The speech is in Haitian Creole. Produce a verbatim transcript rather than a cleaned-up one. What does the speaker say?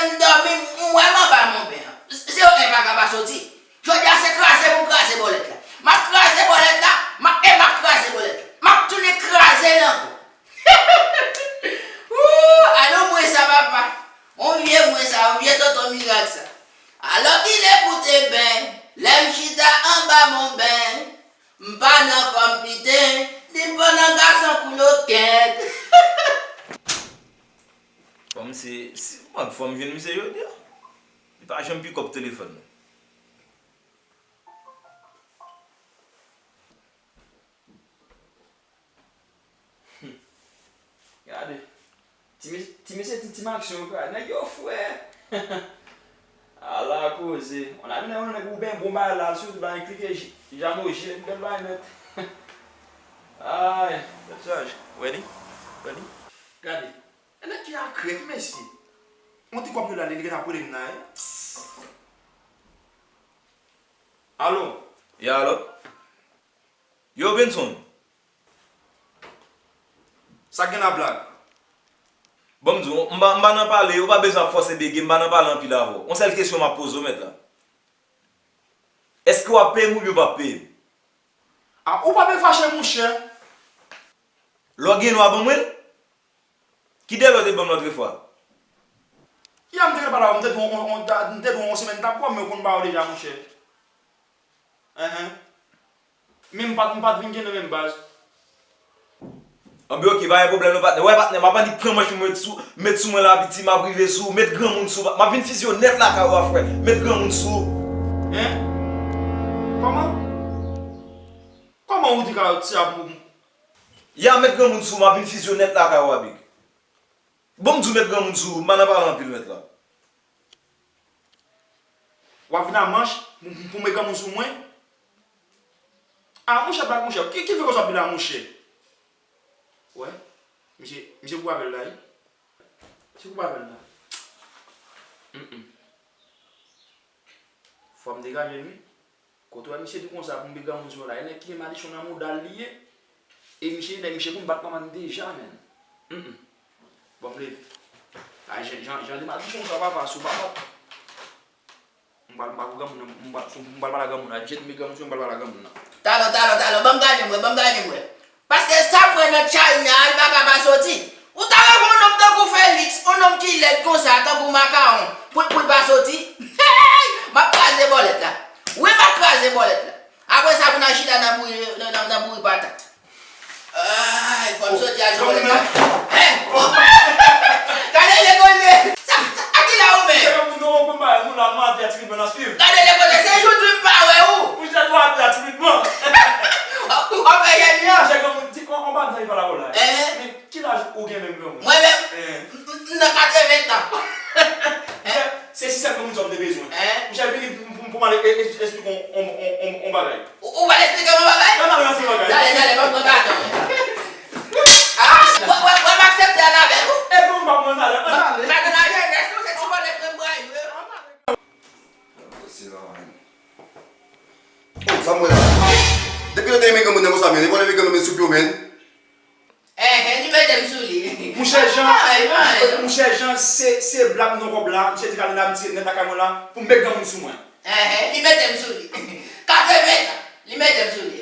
M dòmi, m wè m anba monben an. Se yo enpa ka pa soti. Jodi a se kraze pou m kraze bòlèt la. M ap kraze bòlèt la, m ap, e m ap kraze bòlèt la. M ap tounen kraze l ankò. Ooh, alò mwen sa papa. On vye mwen sa, on vye tonton mirak sa. Alò ki l ekoute ben, lè m chita anba monben, m pa nan fòm piten, ni m pa nan gason koulokèt. Fanm se, se, man, fanm jwenn misye jodi a. Li pa janm pikòp telefòn nan. Gade. Ti mes-, ti mesye, ti, ti maksyon yo ka. Nèg yo fre. Ala koze. On a vin yon nèg ou ben bon bagay la, sou tout bagay klike j-, jan nou je, bèl bagay nèt. Ay, tèt chaje. Wè li? Wè li? Gade. E nèg ki akrèk, mesye. On ti kòb yo la, li gen ap rele m la, eh. Alo? Ya, alo? Yo, Benson. Sa gen la blag? Bon, m di w, m pa, m pa nan pale, ou pa bezwen ap fòse bege, m pa nan pale anpil avè w. On sèl kesyon m ap poze w, mèt la. Èske w ap peye m oubyen w p ap peye m? A, ou pa bezwen fache, monchè. Lè w gen lwa ban mwen l? Ki dèlè w te ban m lòt fwa? Ya, m te gentan pale avè w, m te di w on, on, on, m te di w on semèn t ap pran, men w konn ba w deja, monchè. Enhen. Men m pa t, m pa t vin gen nan menm baz. Anben, oke, pa gen pwoblèm non, patnè. Wè, patnè, m ap annik pran manch mwen, met sou, met sou mwen la, piti, m ap rive sou ou, met granmoun sou ou, m ap vin fize w nèt lakay ou a, frè. Met granmoun sou ou. Hein? Kòman? Kòman ou di ka ti ap ou? Ya, met granmoun sou ou, m ap vin fize w nèt lakay ou a, big. Bon, m di w met granmoun sou ou, m pa nan pale anpil, mèt la. W ap vin a manch pou, pou, pou met granmoun sou mwen? A, monchè, blag, monchè. Ki, ki fè konsa ap vin la, monchè? Wè, misye, misye koupe avè l la, wi. Misye koupe avè l la. Mm, mm. Fò m degaje l, wi. Kote w wè misye di konsa pou m met granmoun sou mwen la? E nèg ki gen madichon nan mouda l li ye. E misye, nèg, misye konn bat manman l deja, menn. Mm, mm. Bon, m leve. A, jan, jan, jan de madichon sa, papa, sou papa. M pral, m pral pou granmoun nan, m pral, m pral pale a granmoun nan. Jet met granmoun sou mwen, m pral pale a granmoun nan. Talò, talò, talò, ban m gade m wè, ban m gade m wè. Paske sa m wè nan tchay la, li pa ka pa soti. Ou ta wè yon nonm tankou Félix, yon nonm ki lèd konsa, tankou makawon, pou, pou l pa soti? Hey! M ap kraze bòlèt la. Wi, m ap kraze bòlèt la. Apre sa, pou n al chita nan bouri, nan, nan, nan bouri patat. Ay, fò m soti al jwenn mwen. Hein? Gade lè kote. Sa, sa, a ki la ou men? Gade lè kote, se jou tou m pa wè ou. Ou, ou fè jèn jan. Monchè, granmoun, di, on, on bagay sa li pa la wè la. Hein? Men, ki laj ou gen menm, granmoun? Mwen menm? Hein? M, m, m nan katreven tan. Monchè, se sistèm granmoun sa m te bezwen. Hein? Monchè, vini pou, pou, pou m ale e, e, esplike on, on, on, on, on bagay. Ou, ou pral esplike m yon bagay? Ann ale nan ti bagay. Talè, talè, ban m pran baton. Ah, wè, wè, wè, m aksepte al avè nou. E bon, m pa pran talè. Ann ale. Madan lajenès, nou se ti bòlèt menm bra yo. Sa m wè la. Depi lè te renmen granmoun nan konsa, men, li pral renmen granmoun sou pye w, men. Enhen, li mete m sou li. Mouchè Jan, mouchè Jan, se, se blag non kòb la. Misye di k al nan Amiti nèt lakay mwen la pou m met granmoun sou mwen. Enhen, li mete m sou li. Katreven tan, li mete m sou li.